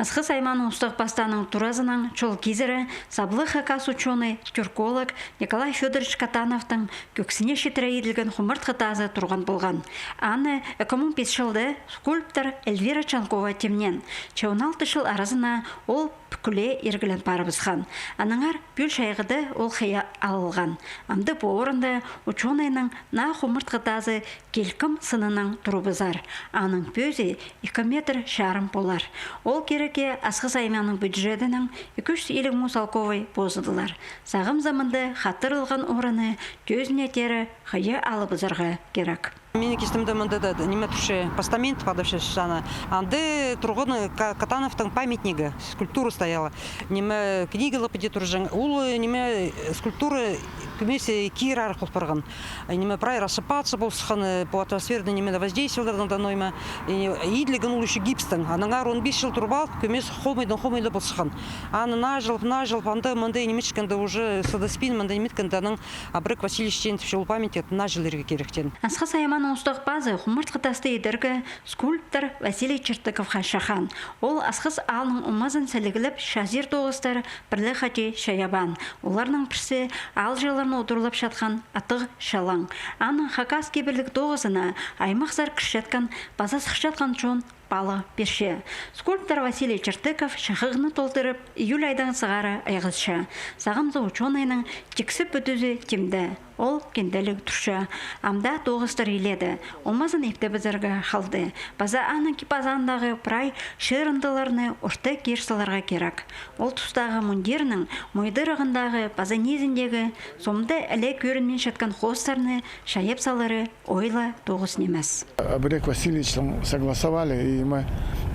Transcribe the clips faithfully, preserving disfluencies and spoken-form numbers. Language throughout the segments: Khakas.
Асхыс аймааның Устағ Пастааның туразынаң чол кизіре саблығ хакас учёный, тюрколог Николай Фёдорович Катановтың кӧксіне читіре иділген хумартхы тазы турған полған. Аны ікі муң пис чылда скульптор Эльвира Чанкова тимнеен. Че он алты чыл аразына ол пӱкӱле иргілен парыбысхан. Аннаңар пӱӱл чайғыда ол хайа алылған. Амды пу орында учёнайның наа хумартхы тазы килкім сыннаң турыбызар. Аның пӧзии ікі метр чарым полар. Ол кирекке Асхыс аймааның бюджедінең ікі чӱс илиг муң салковай позыдылар. Сағам заманда хатырылған орынны тӧзіне теере хайа алыбызарға кирек. Минің кистімде мында даа, ниме, турча, постамент, падапча саны. Анда турған Ка-, Катановтың памятнигі, скульптура стояла. Ниме, книгалар піди турҷаң. Ол, ниме, скульптура кӧмес кирі арах пол парған. Ниме, прай рассыпаться полысхан, э, по атмосферным, ниме, воздействиелердең даа ноо ниме. И иділген ол ещё гипстең. Аннаңар он пис чыл турып алып, кӧмес хомайдаң хомай ла полысхан. Аны нажылып, нажылып, анда-мында ниме иткенде, уже сыдаспин, мында ниме иткенде, анаң Абрек Васильевич тіп чол памятник наа чіли киректеен. Асхыс аймааның Устағ Пазы хумартхы тасты идерге скульптор Василий Чертыковха чахаан. Ол Асхыс аалның омазын сіліглеп, чазир тоғыстар пірле хати чайабаан. Оларның пірсі аалҷыларны удурлапчатхан атығ чалаң. Аның хакас кибірліг тоғызына аймахсар кірчеткен паза сыхчатхан чон палығ пирче. Скульптор Василий Чертыков чахығны толдырып, июль айдаң сығара айғасча. Сағамза учёнайның тиксі пӱдізі тимде. Ол кинделіг турча. Амды тоғыстар илееде. Омазын иптебізерге халды. Паза аның кип-азаандағы прай чырындыларны орта кир саларға кирек. Ол тустағы мундирның мойдырығындағы паза низіндегі сомда іле кӧрінминчеткен хоостарны чайап салары ойла тоғыс нимес. Абрек Васильевичтең согласовали, и мы,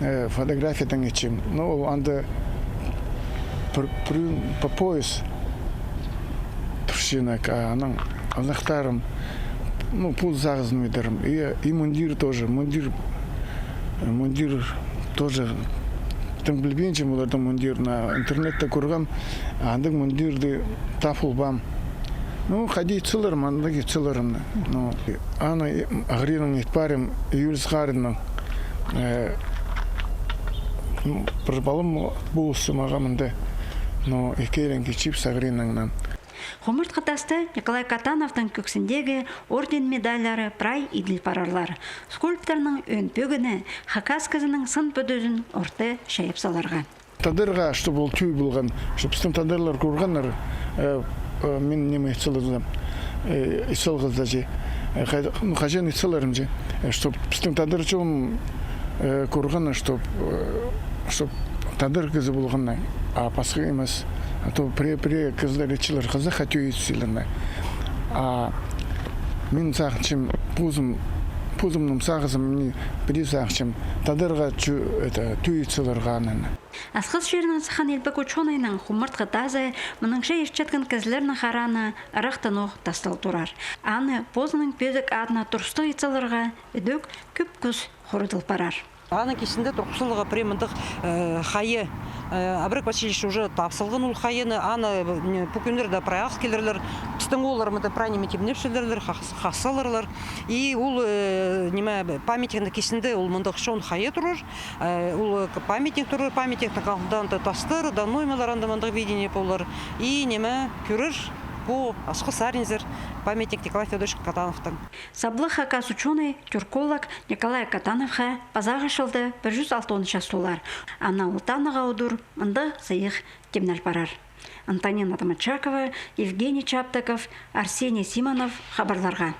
э, фотографиядаң итчем. Ну, ол анда пір, пір, по пояс турча, а анаң ызахтарым, ну, пу сағызын идерім. И, и мундир тоже, мундир, мундир тоже. Тың пілбинчем оларның мундирын, интернетте кӧргем, андағ мундирды таап полбаам. Ну, хайди ит саларым, андағ ит саларым. Ну, аны ағырынаң ит парим, июль сығарынаң. Э, ну, пір палам полысча мағаа мында. Ну, ікӧлең кичіп ағырынаң. Хумартхы таста Николай Катановтың кӧксіндегі орден-медальлары прай иділ парарлар. Скульпторның ӧӧн пӧгіні хакас кізінің сын пӱдізін орта чайап саларға. Тадарға, чтоб ол тӧӧй полған, чтоб пістің тадарлар кӧргеннер, э, э, мин ниме ит салғазам, э, ит салғаза че, э, ха-, ну, хаҷан ит саларым че, э, чтоб пістің тадар чон, э, кӧргеннер, чтоб, э, чтоб тадар кізі полғаннар, а пасха нимес. А то пірее, пірее кізілер итчелер, хызыхха тӧӧй ит саларны. А мин сағынчам, позым, позымның сағызым, мин пірее сағынчам, тадарға чу-, это, тӧӧй ит саларға аны. Асхыс чирінең сыххан илбек учёнайның хумартхы тазы мынаңҷа иртчеткен кізілернің хараанаң ырахтанох тастал турар. Аны позының пӧзік адына турыстығ ит саларға ідӧк кӧп кӱс хурудыл парар. Аның кистінде турғыс саларға пірее мындағ, э, хайа. Э, Абрек Васильевич уже таап салған ол хайаны, аны, э, пу кӱннерде прай ағыл килерлер. Пістің оолларымызды прай ниме тимнепчелер, хах-, хах саларлар. И ол, э, ниме, памятниктің кистінде ол мындағ чоон хайа турар. Э, ол, э, памятник турар, памятниктің алнында анда тастар, даа ноо нимелер, анда мындағ видение полар. И ниме кӧрер пу Асхыс саринзар памятник Николай Фёдорович Катановтың. Саблығ хакас учёный, тюрколог Николай Катановха пазағы чылда пір чӱс алтон час толар. Аны ол танығ удур мындағ сыйых тимнел парар. Антонина Домочакова, Евгений Чаптыков, Арсений Симонов, хабарларға.